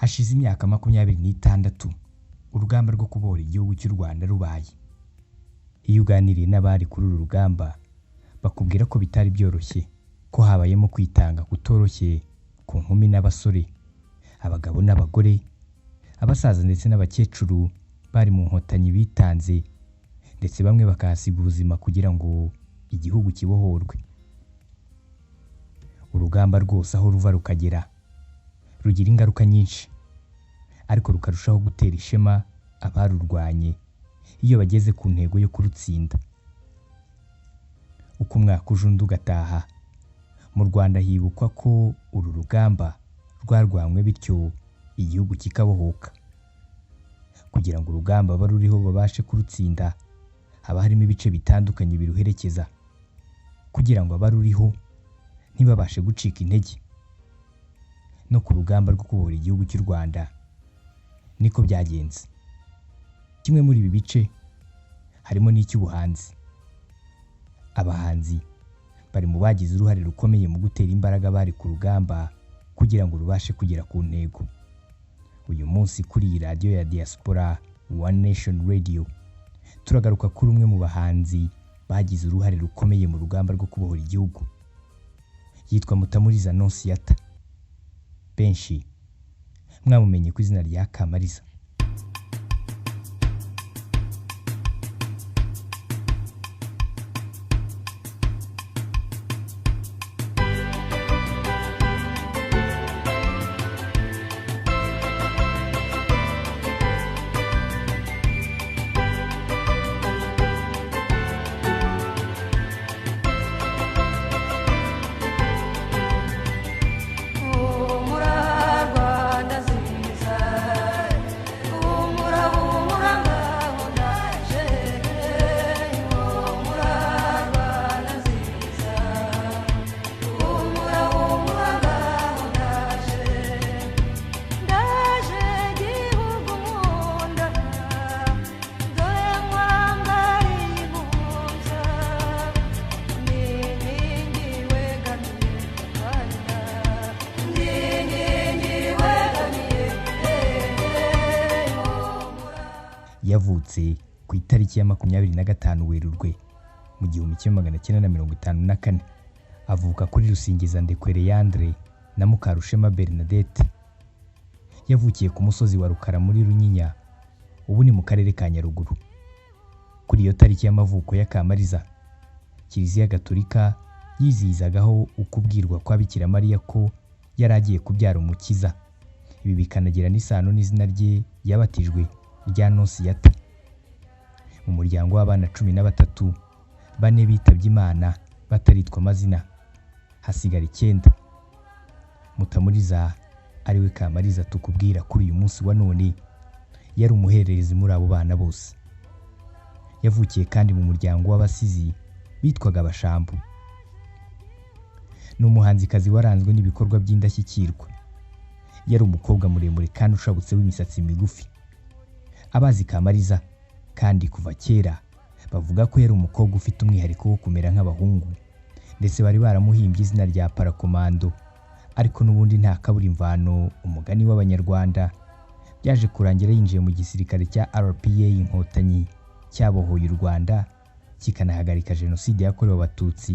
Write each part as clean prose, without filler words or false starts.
Hashize imyaka 26 urugamba rwo kubohora igihugu cy'u Rwanda rubaye. Iyo uganiriye n'abari kuri uru rugamba bakubwira ko bitari byoroshye, ko habayemo kwitanga kutoroshye ku nkumi n'abasore, abagabo n'abagore, abasaza ndetse n'abakecuru bari mu nkotanyi bitanze ndetse bamwe bakahasiga ubuzima kugira ngo igihugu kibohorwe. Urugamba rwose aho ruva rukagera rugira ingaruka nyinshi, ariko rukarushaho gutera ishema abarurwanye iyo bageze ku ntego yo kurutsinda. Uko umwaka uje undi ugataha, mu Rwanda hibukwa ko uru rugamba rwarwanywe bityo igihugu kikabohoka. Kugira ngo urugamba abaruriho babashe kurutsinda, haba harimo ibice bitandukanye biruherekeza kugira ngo abaruriho ntibabashe gucika intege. No ku rugamba rwo kubohora igihugu cy'u Rwanda niko byagenze. Kimwe muri ibi bice harimo n'icy'ubuhanzi. Abahanzi bari mu bagize uruhare rukomeye mu gutera imbaraga abari ku rugamba kugira ngo rubashe kugera ku ntego. Uyu munsi kuri iyi radiyo ya Diaspora One Nation Radio turagaruka kuri umwe mu bahanzi bagize uruhare rukomeye mu rugamba rwo kubohora igihugu. Yitwa Mutamuriza Annonciata. Benshi mwamumenye ku izina rya Kamariza. Humura Rwanda nziza, humura humura ngaho ndaje, humura Rwanda nziza, humura humura ngaho ndaje, ndaje gihugu nkunda, dore nkwambariye impuza, ni inkingi wegamiye Rwanda. Yavutse ku itariki ya 25 Werurwe mu 1954, avuka kuri Rusingiza Ndekwe Leandre na Mukarushema Bernadette. Yavukiye ku musozi wa Rukara muri Runyinya, ubu ni mu karere ka Nyaruguru. Kuri iyo tariki y'amavuko ya Kamariza, Kiliziya Gatolika yizihizagaho ukubwirwa kwa Bikira Mariya ko yari agiye kubyara Umukiza. Ibi bikanagira n'isano n'izina rye yabatijwe rya Nonsiyata. Mu muryango w'abana 13, 4 bitabye Imana bataritwa amazina, hasigara 9. Mutamuriza ariwe Kamariza tukubwira kuri uyu munsi wa none, yari umuhererezi muri abo bana bose. Yavukiye kandi mu muryango w'abasizi bitwaga Abashambo. Ni umuhanzikazi waranzwe n'ibikorwa by'indashyikirwa. Yari umukobwa muremure kandi ushabutse w'imisatsi migufi. Abazi Kamariza kandi kuva kera bavuga ko yari umukobwa ufite umwihariko wo kumera nk'abahungu, ndetse bari baramuhimbye izina rya Parakomando, ariko n'ubundi nta kabura imvano umugani w'Abanyarwanda. Byaje kurangira yinjiye mu gisirikare cya RPA Inkotanyi cyabohoye u Rwanda kikanahagarika Jenoside yakorewe Abatutsi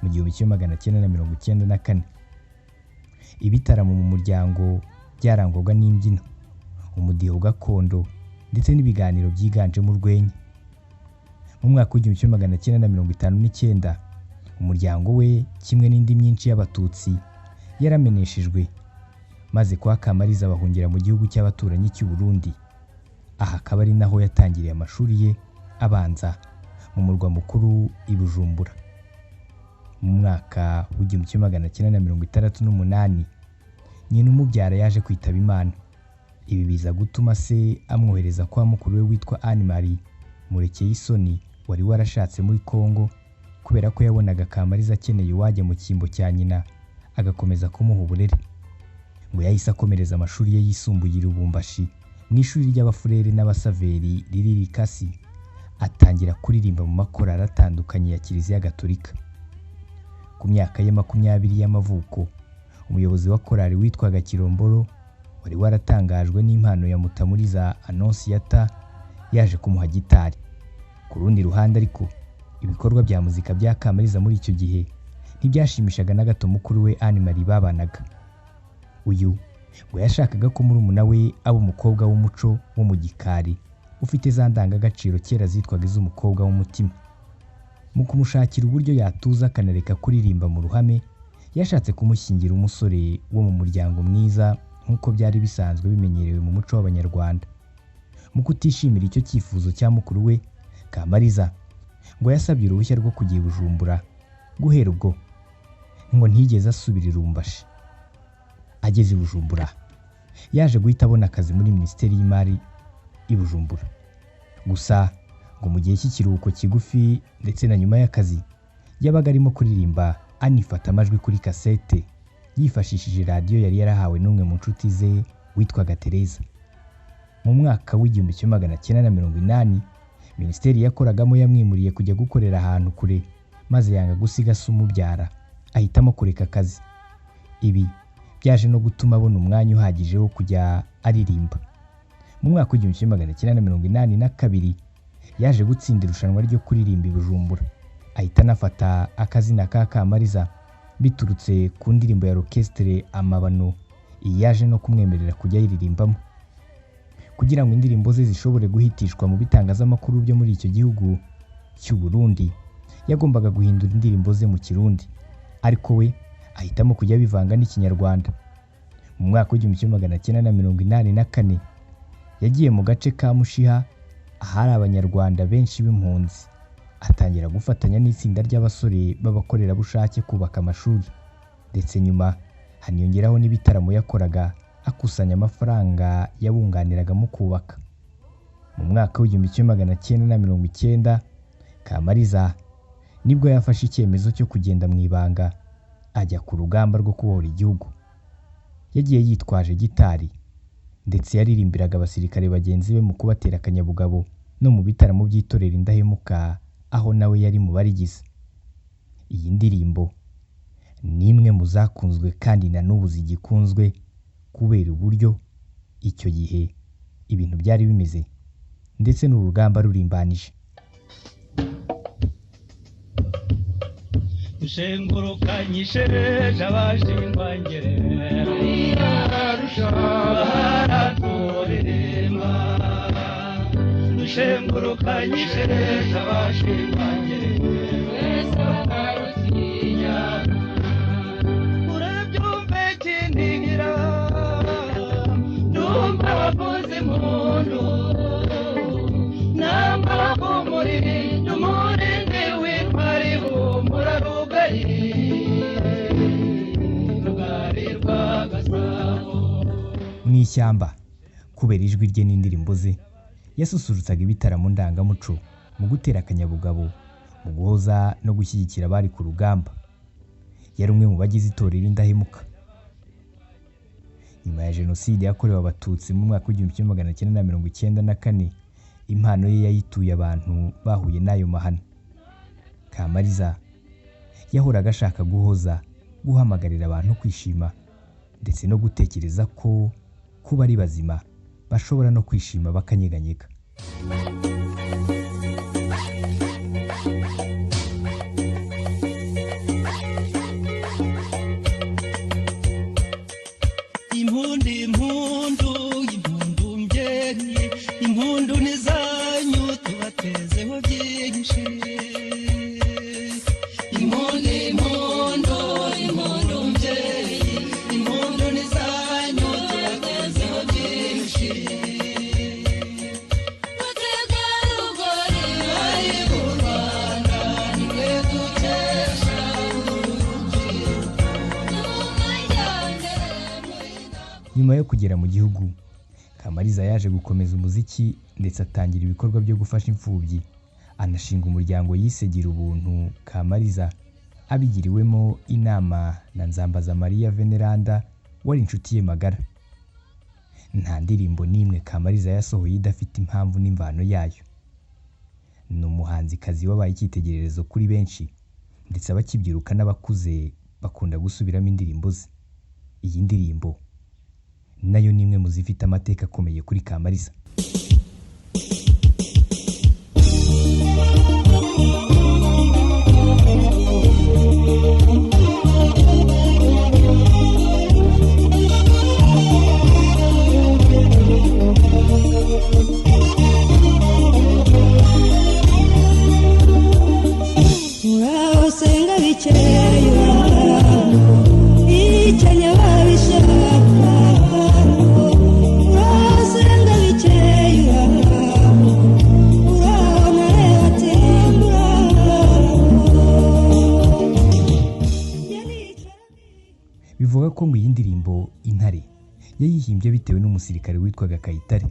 mu 1994. Ibitaramo mu muryango byarangwaga n'imbyino, umudiho gakondo ndetse n'ibiganiro byiganjemo urwenya. Mu mwaka w'1959 umuryango we kimwe n'indi myinshi y'Abatutsi yarameneshejwe, maze kwa Kamariza bahungira mu gihugu cy'abaturanyi cy'u Burundi. Aha akaba ari naho yatangiriye amashuri ye abanza mu murwa mukuru i Bujumbura. Mu mwaka w'1968 nyina umubyara yaje kwitaba Imana. Ibi biza gutuma se amwohereza kwa mukuru we witwa Anne Marie Murekeyisoni wari warashatse muri Congo, kubera ko yabonaga Kamariza akeneye uwajya mu cyimbo cya nyina agakomeza kumuha uburere. Ngo yahise akomereza amashuri ye yisumbuye i Lubumbashi mu ishuri ry'abafurere n'abasaveri riri Likasi, atangira kuririmba mu makorali atandukanye ya Kiliziya Gatolika. Ku myaka ye 20 y'amavuko, umuyobozi wa korali witwaga Kiromboro wari waratangajwe n'impano ya Mutamuriza Anonsiyata, yaje kumuha gitari. Ku rundi ruhande ariko, ibikorwa bya muzika bya Kamariza muri icyo gihe ntibyashimishaga na gato mukuru we Anne Marie babanaga. Uyu ngo yashakaga ko murumuna we aba umukobwa w'umuco wo mu gikari, ufite za ndangagaciro kera zitwaga iz'umukobwa w'umutima. Mu kumushakira uburyo yatuza akanareka kuririmba mu ruhame, yashatse kumushyingira umusore wo mu muryango mwiza nk'uko byari bisanzwe bimenyerewe mu muco w'Abanyarwanda. Mu kutishimira icyo cyifuzo cya mukuru we, Kamariza ngo yasabye uruhushya rwo kujya i Bujumbura. Guhera ubwo ngo ntiyigeze asubira i Lubumbashi. Ageze i Bujumbura, yaje guhita abona akazi muri Minisiteri y'Imari i Bujumbura. Gusa ngo mu gihe cy'ikiruhuko kigufi ndetse na nyuma y'akazi, yabaga arimo kuririmba anifata amajwi kuri kasete yifashishije radiyo yari yarahawe n'umwe mu nshuti ze witwaga Tereza. Mu mwaka w'1980, Minisiteri yakoragamo yamwimuriye kujya gukorera ahantu kure, maze yanga gusiga se umubyara, ahitamo kureka akazi. Ibi byaje no gutuma abona umwanya uhagije wo kujya aririmba. Mu mwaka w'1982 yaje gutsinda irushanwa ryo kuririmba i Bujumbura, ahita anafata akazina ka Kamariza biturutse ku ndirimbo ya Orchestre Amabano, iyi yaje no kumwemerera kujya ayiririmbamo. Kugira ngo indirimbo ze zishobore guhitishwa mu bitangazamakuru byo muri icyo gihugu cy'u Burundi, yagombaga guhindura indirimbo ze mu Kirundi, ariko we ahitamo kujya abivanga n'Ikinyarwanda. Mu mwaka w'1984 yagiye mu gace ka Mushiha ahari Abanyarwanda benshi b'impunzi, atangira gufatanya n'itsinda ry'abasore b'abakorerabushake kubaka amashuri, ndetse nyuma haniyongeraho n'ibitaramo yakoraga akusanya amafaranga yabunganiraga mu kubaka. Mu mwaka w'1990 Kamariza nibwo yafashe icyemezo cyo kugenda mu ibanga ajya ku rugamba rwo kubohora igihugu. Yagiye yitwaje gitari ndetse yaririmbiraga abasirikare bagenzi be mu kubatera akanyabugabo no mu bitaramo by'itorero Indahemuka aho nawe yari mu barigize. Iyi ndirimbo ni imwe mu zakunzwe kandi na n'ubu zigikunzwe kubera uburyo icyo gihe ibintu byari bimeze ndetse n'urugamba rurimbanije. Dushengurukanyisheje abashingwangere baraturema, dushengurukanyisheje abashingwangere urabyumve kindigira ndumva abavuza impundu namba umurindi umurindi w'intwari humura rugari rugari rwa Gasabo. Mu ishyamba kubera ijwi rye n'indirimbo ze yasusurutsaga ibitaramo ndangamuco mu gutera akanyabugabo, mu guhoza no gushyigikira abari ku rugamba. Yari umwe mu bagize itorero Indahemuka. Nyuma ya Jenoside yakorewe Abatutsi mu mwaka w'1994, impano ye yayituye abantu bahuye n'ayo mahano. Kamariza yahoraga ashaka guhoza, guhamagarira abantu kwishima ndetse no gutekereza ko kuba ari bazima bashobora no kwishima bakanyeganyega. Impundu impundu impundu mbyeni impundu ni zanyu tubatezeho byinshi. Impundu impundu impundu mbyeni impundu ni zanyu tubatezeho byinshi. Ari mu Rwanda nimwe dukesha urubyiruko. Nyuma yo kugera mu gihugu, Kamariza yaje gukomeza umuziki ndetse atangira ibikorwa byo gufasha imfubyi, anashinga umuryango yise Gira Ubuntu Kamariza, abigiriwemo inama na Nzambazamariya Veneranda wari inshuti ye magara. Nta ndirimbo n'imwe Kamariza yasohoye idafite impamvu n'imvano yayo. Ni umuhanzikazi wabaye icyitegererezo kuri benshi, ndetse abakibyiruka n'abakuze bakunda gusubiramo indirimbo ze. Iyi ndirimbo Nayo ni imwe mu zifite amateka akomeye kuri Kamariza. Muraho senga bikeye, ikenya babishaka. Muraho senga bikeye, muraho nareba ati muraho. Bivuga ko ngo iyi ndirimbo Intare yayihimbye bitewe n'umusirikare witwaga Kayitare.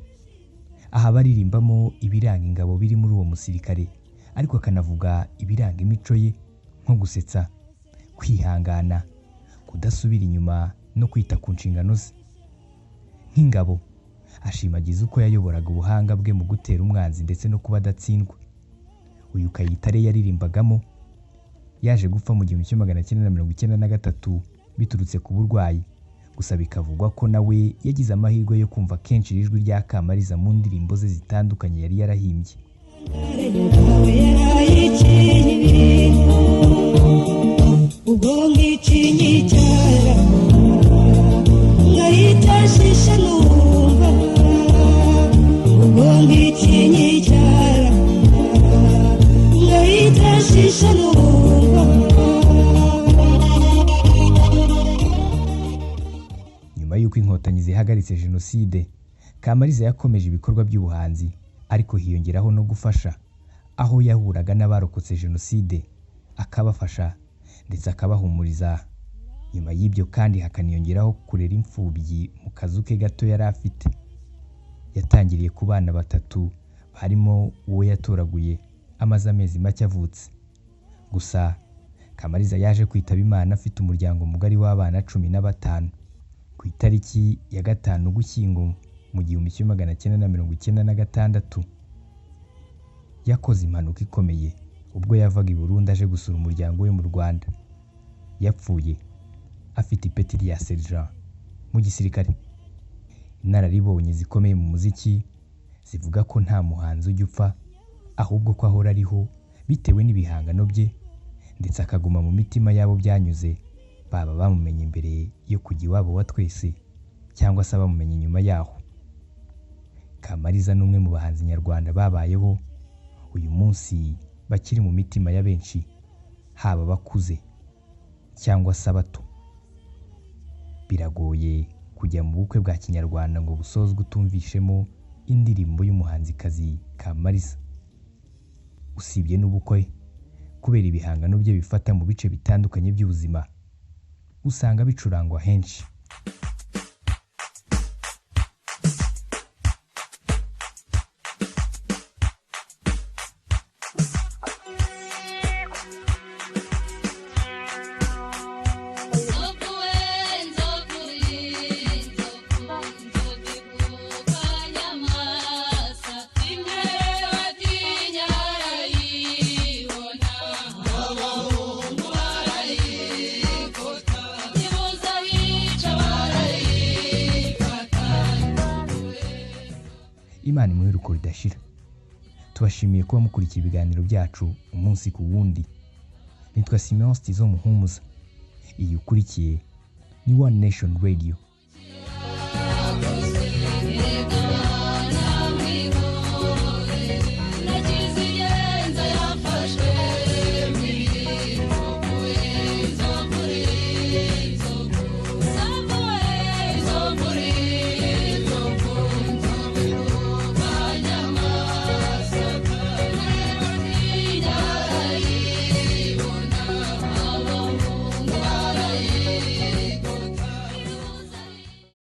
Aha baririmbamo ibiranga ingabo biri muri uwo musirikare, ariko akanavuga ibiranga imico ye nko gusetsa, kwihangana, kudasubira inyuma no kwita ku nshingano ze. Nk'ingabo, ashimagiza uko yayoboraga ubuhanga bwe mu gutera umwanzi ndetse no kuba adatsindwa. Uyu Kayitare yaririmbagamo yaje gupfa mu 1993 biturutse ku burwayi. Gusa bikavugwa ko nawe yagize amahirwe yo kumva kenshi ijwi rya Kamariza mu ndirimbo ze zitandukanye yari yarahimbye. Ubwo ngicinyicyaha ngayitashisha numva, ubwo ngicinyicyaha ngayitashisha numva. Nyuma y'uko Inkotanyi zihagaritse Jenoside, Kamariza yakomeje ibikorwa by'ubuhanzi, ariko hiyongeraho no gufasha aho yahuraga n'abarokotse Jenoside, akabafasha ndetse akabahumuriza. Nyuma y'ibyo kandi hakaniyongeraho kurera imfubyi mu kazu ke gato yari afite. Yatangiriye ku bana batatu barimo uwo yatoraguye amaze amezi make avutse. Gusa Kamariza yaje kwitaba Imana afite umuryango mugari w'abana 15 ku itariki ya 5 Ugushyingo mu 1996. Yakoze impanuka ikomeye ubwo yavaga i Burundi aje gusura umuryango we mu Rwanda. Yapfuye afite ipeti rya sergent mu gisirikare. Inararibonye zikomeye mu muziki zivuga ko nta muhanzi ujya upfa, ahubwo ko ahora ariho bitewe n'ibihangano bye, ndetse akaguma mu mitima y'abo byanyuze, baba bamumenye mbere yo kujya iwabo wa twese cyangwa se abamumenye nyuma yaho. Kamariza ni umwe mu bahanzi nyarwanda babayeho uyu munsi bakiri mu mitima ya benshi, haba abakuze cyangwa se abato. Biragoye kujya mu bukwe bwa kinyarwanda ngo busozwe utumvishemo indirimbo y'umuhanzikazi Kamariza. Usibye n'ubukwe, kubera ibihangano bye bifata mu bice bitandukanye by'ubuzima, usanga bicurangwa henshi. Nzovu we, nzovu inzovu, nzovu ikuka nyamasa, intare batinya arayibona, abahungu barayikota, nibuza abica barayifata. Imana imuhe iruhuko ridashira. Tubashimiye kuba mukurikiye ibiganiro byacu umunsi ku wundi. Nitwa Simeon Stizo Muhumuza. Iyi ukurikiye ni One Nation Radio.